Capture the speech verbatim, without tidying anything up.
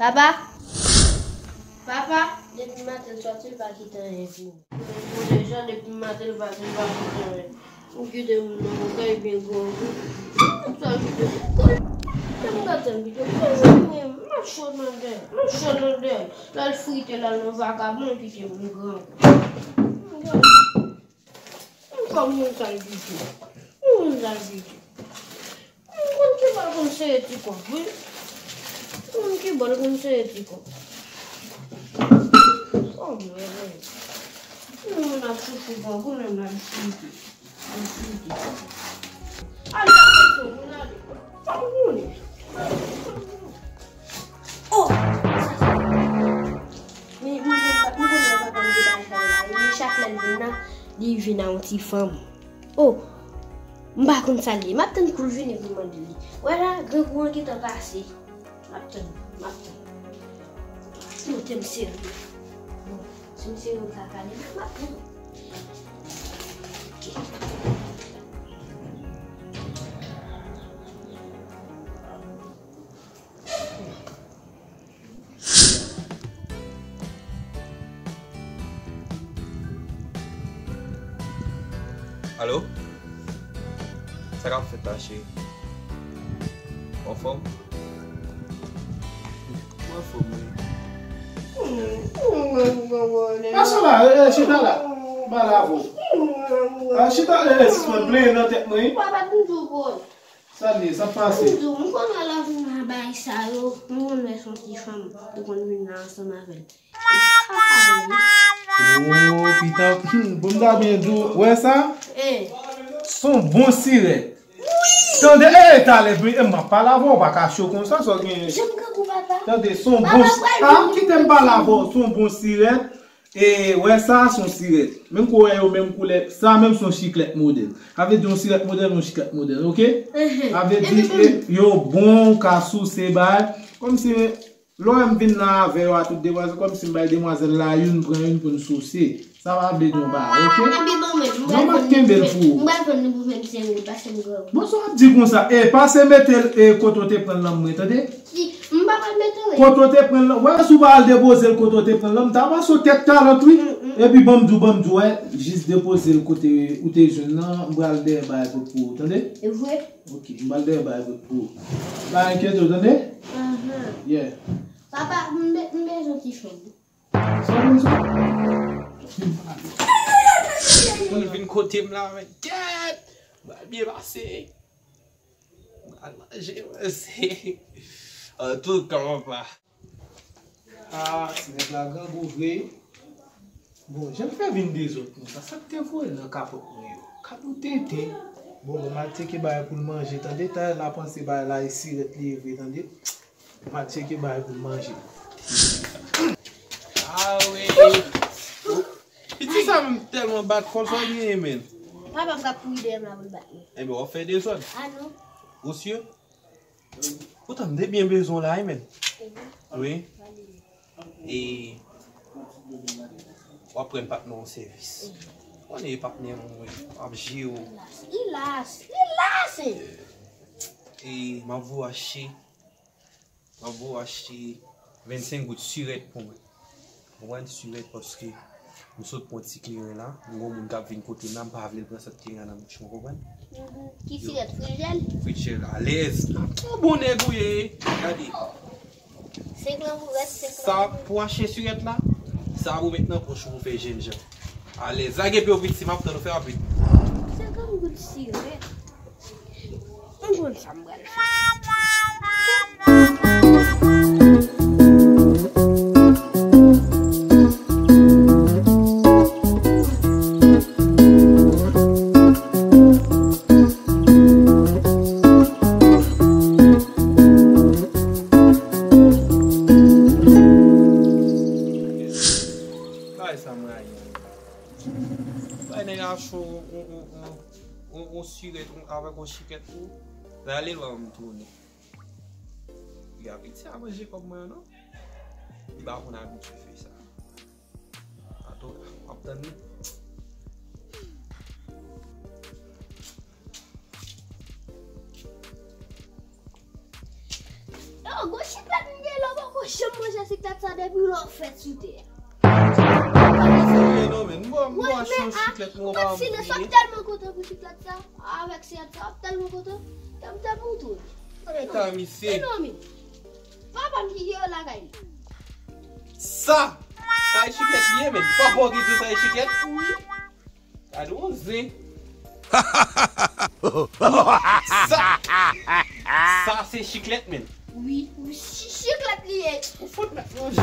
Papa? Papa? Depi maten l sòti, l pa kite anyen pou ou. Ou deja, depi maten l pa, l pa kite anyen. Ou kite moun nan, ou kay byen gwo. Sa kite. Kòl. Lè m gade l pito. Kòl mwen, m ap cho nan dèyè. M ap cho nan dèyè. L al frite, l al nan vakabon, kite moun gran. M pa konn sa l pito. M konn sa l pito. M konn ki bòl konn sere ti kòb, wi. M konn ki bòl konn sere ti kòb. Oh, mwen. Mwen ap chouchou kòb, mwen ap chouchou. Ale, ale, ale. Oh! Sa, sa. Men, men, men, men, men, papa m te bay sa la. Men chak lè l vin nan, li vin a yon ti fanm. Oh! M pa konn sa l ye. M ap tann kou l vini pou m mande li. Wè la, grangou an gentan pase. M ap tann, m ap tann. Monte m serye. Bon, si m serye m ka pale, m ap tann. Ok. Alo? Sa k ap fèt la, cheri? Ou anfòm? Ou anfòm, wi. Pase la, e, e, chita la. M pale avè w. A, chita, e, e, sispann plenyen nan tèt mwen, wi. Papa, toujou bon. Sa l ye, sa k pase? M di w, m konn wè lè w vin nan bagay sa yo, m konn wè se yon ti fanm ou konn vin la ansanm avè l. Oh, pitan, hmm, bon, m ta byen di w, wè sa? Eh. Se yon bon sirèt. Wi! Tande, eh, talè, eh, m ap pale avè w, w pa ka cho konsa, sa w gen? Jan m grangou, papa. Tande, se yon bon, ah, kite m pale avè w, se yon bon sirèt. E, wè sa, se yon sirèt. Menm kou wè yo, menm koulè. Sa menm se yon chiklèt modèl. Sa vle di yon sirèt modèl, yon chiklèt modèl, oke? Sa vle di, e, yo bon, ou ka souse, bay. Kòmsi, lè w wè m vin nan avè yo a tout demwazèl, kòmsi m bay demwazèl la youn, pran youn pou n souse. Sa pa vle di yon bagay, oke? Non, m ap kenbe l pou ou. M pral vann li pou vennsenk goud, pase m grangou. Bon, sa w ap di konsa? E, pase mete l, e, kote w te pran l nan men, tande? Si, m pa pral mete anyen. Kote w te pran l lan, wè, si w pa al depoze l kote w te pran l lan, m ta pase w tèt kalòt, wi. Mm, mm. Epi ban m di w, ban m di w, wè, jis depoze l kote ou te jwenn nan, m pral dèyè bay pou, pou ou, tande? E vre? Ok, m pral dèyè bay pou, pou ou. Pa enkyete w, tande? Ahan. Yeah. Papa, m be-, m bezwen ti chanm. Sa w bezwen? Moun vin kote m la, men kèt! M pral byen pase. Al manje, manje. Antouka, papa. Ah, ti nèg la grangou vre. Bon, jan l fè vin dezòd konsa, sa k te voye l nan kapòt mwen yo? Kado tenten. Bon, bon, m al tcheke bagay pou l manje, tande. Talè l ap panse bagay la e sirèt li ye vre, tande. M al tcheke bagay pou l manje. Ah wi. Piti sa m tèlman bat kò l, sa w genyen, men? Papa m k ap kouri dèyè m la pou l bat mwen. Ebyen, w ap fè dezòd. Ah non. Ou si? Poutan, m te byen bezwen w la, wi, men. Wi. E w ap pran patnè w sèvis. Konnen e patnè mwen, w ap jere w. Li la, li la, se. E m ap voye achte M ap voye achte vennsenk goud sirèt pou mwen. Konprann? Sirèt paske m sot pran ti kleren la. M gon moun k ap vin kote m la, m pa vle l pran sant kleren an nan bouch mwen, konprann? Mhm. Ki sirèt, Frijèl? Frijèl, alèz. Yon bon nèg ou ye. Gade. Senkant goud, rès senkant goud. Sa pou achte sirèt la, sa pou met nan pòch ou pou fè jennjan. Alèz. Lage pye w piti, m ap tann ou, fè rapid. Senkant goud sirèt. M konn sa m pral fè. Bagay sa m rayi. Bay nèg la cho, on, on, on, on, on sirèt, on, avèk on chikèt tou. Rale lwa m tounen. Li ap iti a manje kòb mwen an, non. Li pa konn abitye fè sa. Antouka, w ap tann li. Yo, gwo chikèt m gen la, poko Janm manje chiklèt sa depi lè w fèt sou tè a. Pa gen serye non, men. M bò, m bò yon chiklèt, m pa anvi. Sine, sa tèlman kontan pou chiklèt sa. Avèk siyèt sa, tèlman kontan. Tèm tèm ou tou. Areta misye. E non, men. Papa m ki yo lakay li. Sa, sa e chiklèt li ye, men. Papa w ki di w sa e chiklèt? Wi. Gade yon zen. Sa, sa se chiklèt, men. Wi, wi, chi- chiklèt li ye. Ou fout mèt manje.